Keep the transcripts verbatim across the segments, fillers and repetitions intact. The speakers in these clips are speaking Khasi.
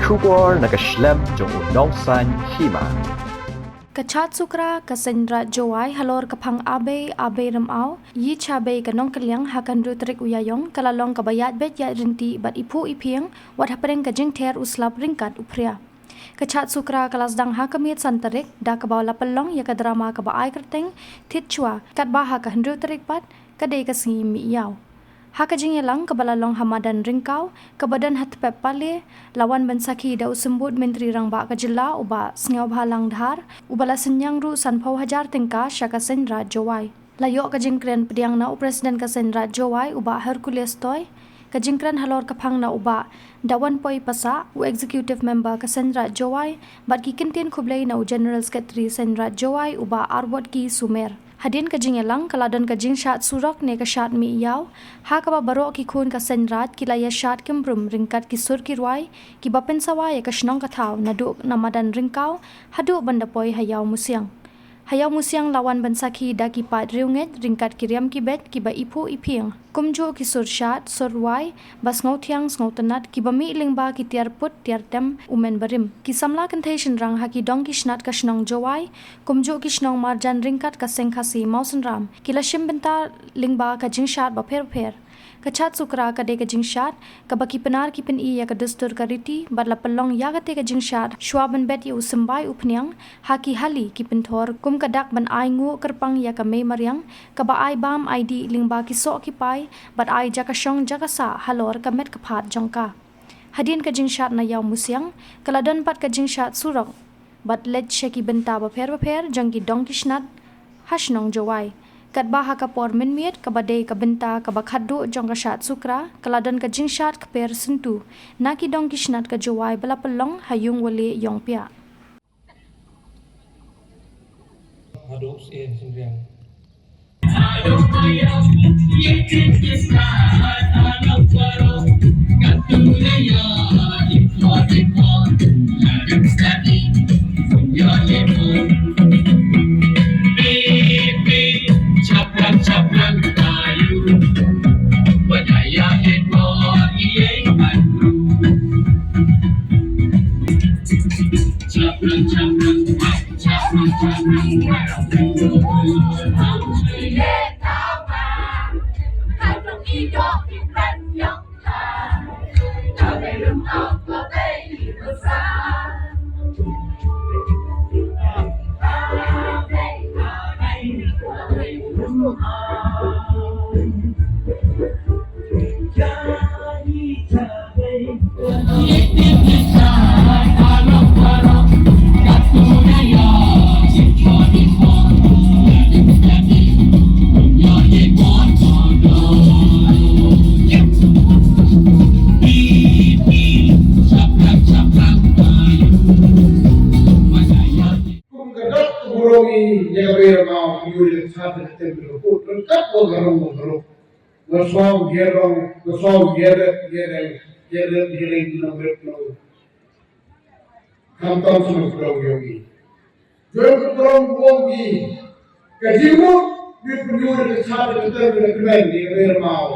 Khubor na ka shlem jong u nongsan hima. Ka Chad Sukra ka Seiñ Raij Jowai halor ka phang Abei Abei Rem Au, Yi Chabei ka Nongkylliang ha ka hynriew tarik u Ïaïong ka la long kaba ïaid beit ïaid rynti bad iphuh iphieng wat hapdeng ka jingther u slap ryngkat u phria. Ka Chad Sukra ka la sdang ha ka miet san tarik da kaba la pynlong ïa ka drama kaba ai kyrteng Thied Shuwa, katba ha ka hynriew tarik pat ka dei ka sngi Mih Ïaw. Ha ka jingïalang kaba la long ha madan Ryngkaw kaba don ha Tpep Pale, la wan ban sakhi da u Symbud Myntri Rangbah ka jylla u Bah Sniawbhalang Dhar, uba la synñiang ruh sanphew hajar tyngka sha ka Seiñ Raij Jowai. La ïoh ka jingkren pdiang na u President ka Seiñ Raij Jowai u Bah Hercules Toi, ka jingkren halor ka phang na u Bah Dawanpoi Passah, u Executive Member ka Seiñ Raij Jowai, bad ki kyntien khublei na u General Secretary Seiñ Raij Jowai u Bah Arbot K Sumer. Hadien ka jingïalang ka la don ka jingshad surok ne ka shad Mih Ïaw, ha kaba baroh ki khun ka Seiñ Raij ki la ïa shad kymbrum ryngkat ki sur ki rwai kiba pynsawa ïa ka shnong ka thaw naduh na madan Ryngkaw haduh ban da poi ha Ïawmusiang. Ha Ïawmusiang la wan ban sakhi da ki paid riewngeit ryngkat ki riam ki beit kiba iphuh iphieng, kumjuh ki sur shad sur rwai ba sngewthiang sngewtynnat kiba mih lyngba ki tiar put tiar tem u men barim. Ki samla kynthei shynrang ha ki dong ki shnat ka shnong Jowai, kumjuh ki shnong marjan ryngkat ka Seng Khasi Mawsynram, ki la shim bynta lyngba ka jingshad bapher bapher. Ka Chad Sukra ka dei ka jingshad kaba ki Pnar ki pyni ïa ka dustur ka riti bad la pynlong ïa kata ka jingshad shuwa ban bet ïa u symbai u phniang ha ki hali ki pynthor kum ka dak ban ai nguh kyrpang ïa ka mei mariang kaba ai bam ai dih lyngba ki soh ki pai bad ai jaka shong jaka sah halor ka met ka phad jong ka. Hadien ka jingshad na Ïawmusiang ka la don pat ka jingshad surok bad leit sha ki bynta bapher bapher jong ki dong ki shnat ha shnong Jowai. Katba ha ka por mynmiet kaba dei ka bynta kaba khatduh jong ka Shad Sukra ka la don ka jingshad kper syntu na ki dong ki shnat ka Jowai ba la pynlong ha Ïungwali Ïongpiah. Haduh sien sendirian. Kum ka dak ka burom i ïa ka Bei Rem Au, ïa ka Chad ka tem ka put ryngkat bad ka rong ka rong. Nga sngewbha ïa rong, nga sngewbha ïa ret, ïa reng, ïa ret, ïa reng ki nongrim nong. Khamtam sngewbha ïa u ïa u. Jong ka burom burom i ka jingmut, ïa u pynïoh ïa ka Chad ka tem ka kmen ïa ka Bei Rem Au.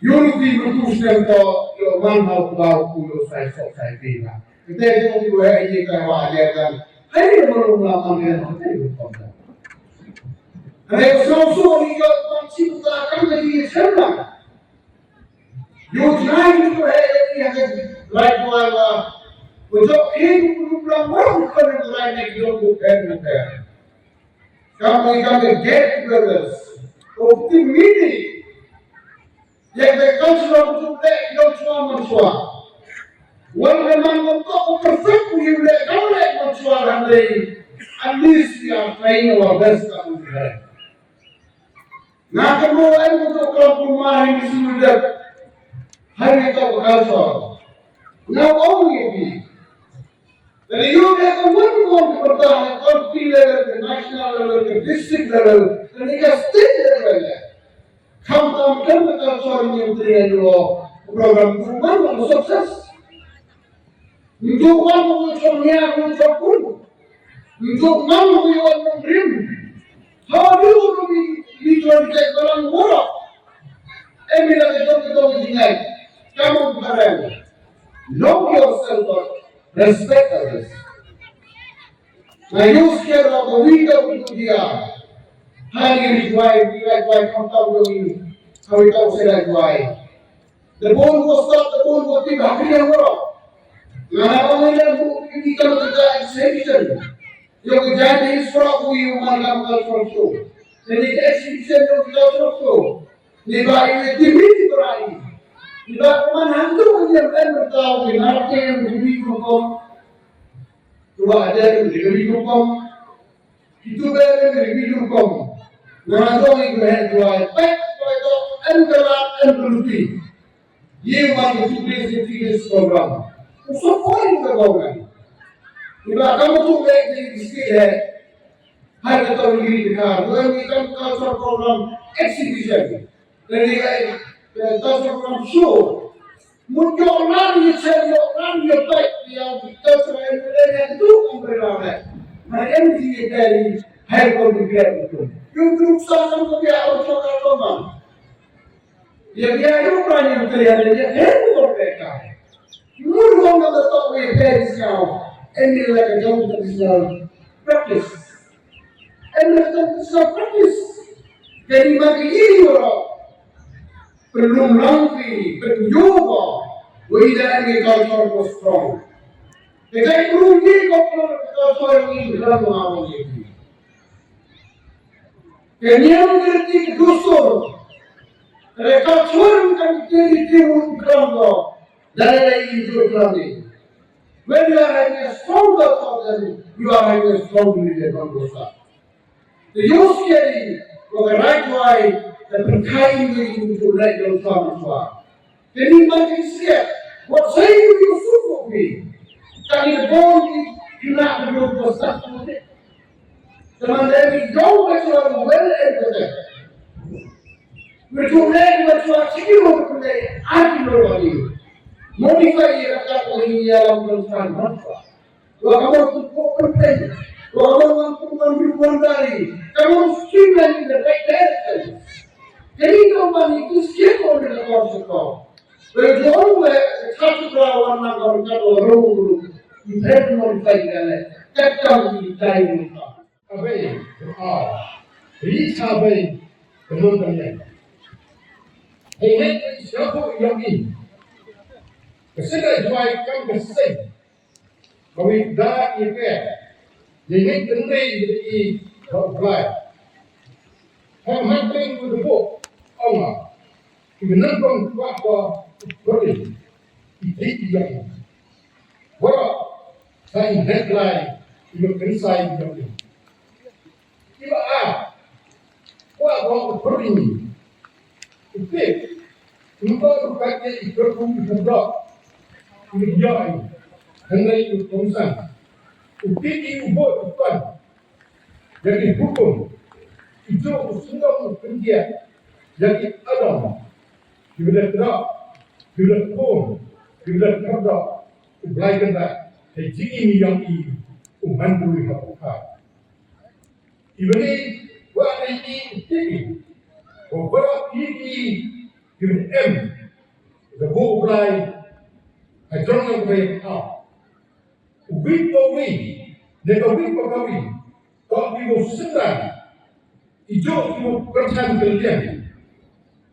Ïa u ti mynta snem to, ïa u man hau kbau ku ïa u sai sok sai pina. Kata jong u ïa i ka wa ïa kan. Hai ïa u man u man kan kata ïa u kom da. Hynrei u sngewsuk ïa u pang chim ta kan ka jingïashem lang. Ïa u jngai ïa u heh ïa u heh ïa ka rai kwai wa. U jok hi u plang wa u kan rai ne ki jong u pher u pher. Kam u kam u get together. U pynmini. Ïa ka culture of to play, don't show man show. Wan ka man ngam tok u perfect u ïa u leh, kam leh man show hynrei. At least we are trying our best, kam u leh. Nga kynmaw em u tok kam kumar hi ki sulu dep. Hynrei tok ka culture. Nga ong ïa phi. Lada ïoh ïa ka mon mon ka pyrta ha ka county level, ka national level, ka district level, lane ka state level. Khamtam kan ka culture, ngi ym trei ïa u program tu man ka success. Ngi tu man ka chong nia ka chong pun. Ngi tu man ka ïoh nongrim. How do you want to be, be twenty-five ka lang wara? Em ïa ka jong ka jong jingai. Come on, parent. Know yourself, but Respect others. Nga ïohsngew ba ka wi ka u tu dia. Hani ri jwai, ri jwai kam tau dong ini. Kawei tau sera jwai. The bone was stop, the bone was tip hakri yang waro. Nga na ong ila bu ini kam kerja exhibition. Yo kerja di isra ku yu man kam cultural show. Jadi exhibition yo cultural show. Ni ba ini timi di berai. Ni ba man hantu yang kan bertau di marke yang di hukum. Tuba ada yang di hukum. Itu baru yang di hukum. Nah, tu yang berhak tuai. Pek, pek tu, en kerat, en peluti. Ye wan tu tu tu tu program. Usah kau yang kau kan. Ni ba kamu tu baik di sikit eh. Har ka taw ri ka, wan ni kan culture program exhibition. Dari ka culture program show. Mun yo ran ye chen yo ran ye pek ya culture and then tu umbrella. Na M D A dari hai ko ni pek tu. Yo group sa kan ko ya auto ka ko man. Ïa ïa ïa u briew ïa u briew ïa ïa ïa ïa u briew ka. Mur ngam da tok wei pher sñiaw. Em ni la ka jong ka sñiaw. Practice. Em ni la ka jong ka sñiaw practice. Kani ma ki ïa ïa ro. Pynlong lang ki pynïoh ko. Wei da em ni culture ko strong. Ka jai bru ni ko ko ko ko ni ko ko ni. Ka niam ka riti ka dustur. Ka culture ka riti riti ru kram ko. Dai dai itu kram ni. When you are having a strong culture, then you are having a strong religion on the side. The use carry for the right way, the pyrthai in the into right on farm as well. Kani ma ki siat, wat sa ïa u Yusuf u mi. Kani ka bom ki kena ka bom ko sat ko te. Teman dai mi jong ka chuan well educated. Mi tu ne ma chuan chiki mo tu ne arki mo wali. Modify ïa ka ko ni ïa lam ko san ma chuan. Wa ka mo tu ko ko pen. Wa ka mo wan ko wan ru wan dari. Ka mo streamline in the right direction. Kani ko ma ni ki skip on the course ko. Wei jong wei ka chatu ka wan na ka ka ro ro ro. Ni phet mo ni pai ka le. Ka ka ni tai mo ka. Ka bei ka aw. Ri cha bei ka mon ka lian. Hei hei ka sha ko yong i. Ka sing ka jwai kam ka sing. Ka wei da i ke. Ye ngi kynrei i i ba u Blai. Hang hang ping u de bo. Ong a. I nang kong kwa kwa u kyrrei. I ti i yang. Wara. Sa i hek lai. I ba kynsai i yang. Iba a, wa bang u pring. U pik. Nto u kat ye i pyrku i pyrblok. I yoi. Hynrei u kongsan. U pik i u bot u pan. Ïa ki hukum. I jo u sundong u pyndiat. Ïa ki adam. Ki beda trak. Ki beda khum. Ki beda trak. U Blai kynda. Hei jingim i yong i. U man bui ha u kha. Iwani wa ai i tiki. Wa wa i i i em. Da bo Blai. A jong na bai a. Wi po wi. Ne ka wi po ka wi. Ka wi wo sendang. I jo i wo perchan kelian.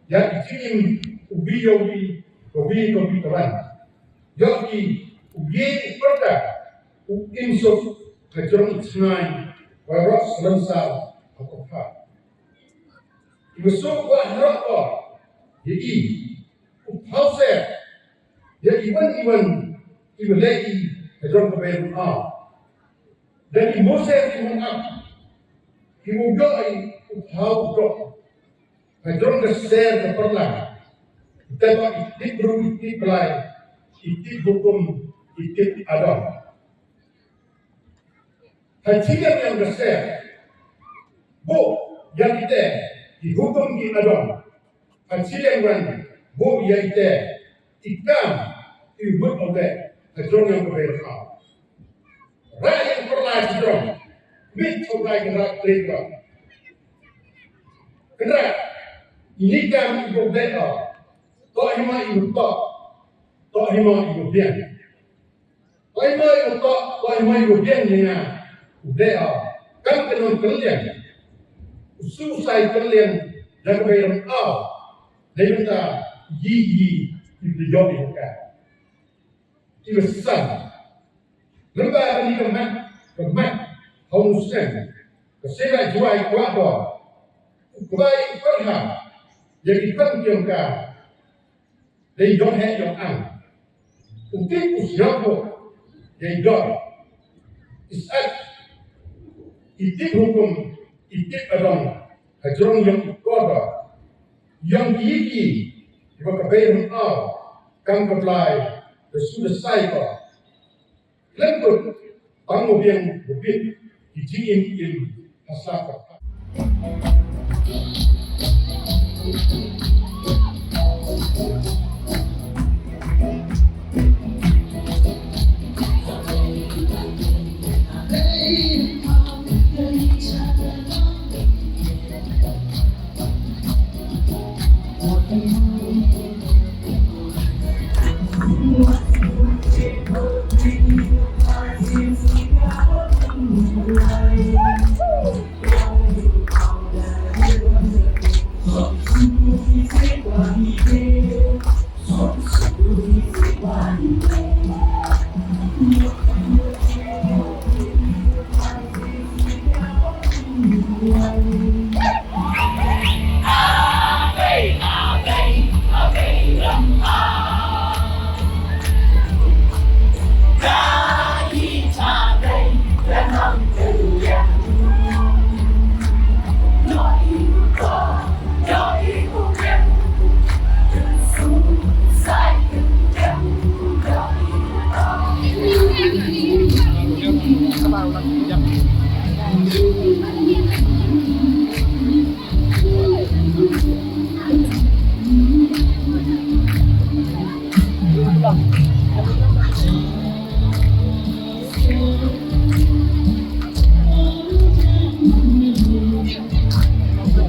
Ya i jingim wi yo wi. Ka wi ka wi ka wan. Yo i wi perchan. U insuk ka jong i chngai wa rok slem sal ha ka pha. I wa suk wa hrok ko ya i u phaw se ya i wan i wan i wa le i ka jong ka bai ru a. Dan i mo se i mo ap i mo yo i u phaw ko. Ka jong ka ser ka parla. Te ba i tip ru i tip Blai i tip hukum i tip Adam. Ha chiliang yang ka ser. Bo yang ite i hukum i Adam. Ha chiliang wan bo yang ite i kam i wut obe. Ha jong yang ka bai ka. Rai yang parla i jong. Mit obe kan rai playground. Kena ini kam ibu beka. Tok hima ibu tok. Tok hima ibu bian. Oi moi u tok, oi moi u biang ïa nga. U dei o. Kam ka nong kylliang. U su sai kylliang da ka bai rong au. Dei bynta yi yi ki bri jong ïa ka. Ki bri san. Lem bad kane ka mat, ka mat ha u snem. Ka sera juai kwah bor. U kbai pyrham. Ïa ki pyrham ki ong ka. Dei jong heh jong ang. U tip u sngewthuh. Dei dor. Is at. I tip hukum. I tip adong. Hajrong ïong i kordor. Ïong ki ki. Iba ka bei hum au. Kam ka blai. Da su da sai ko. Lem kut. Bang mo biang mo bit. Ki jingim im. Hasla ka.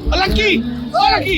Lucky! Oh, lucky!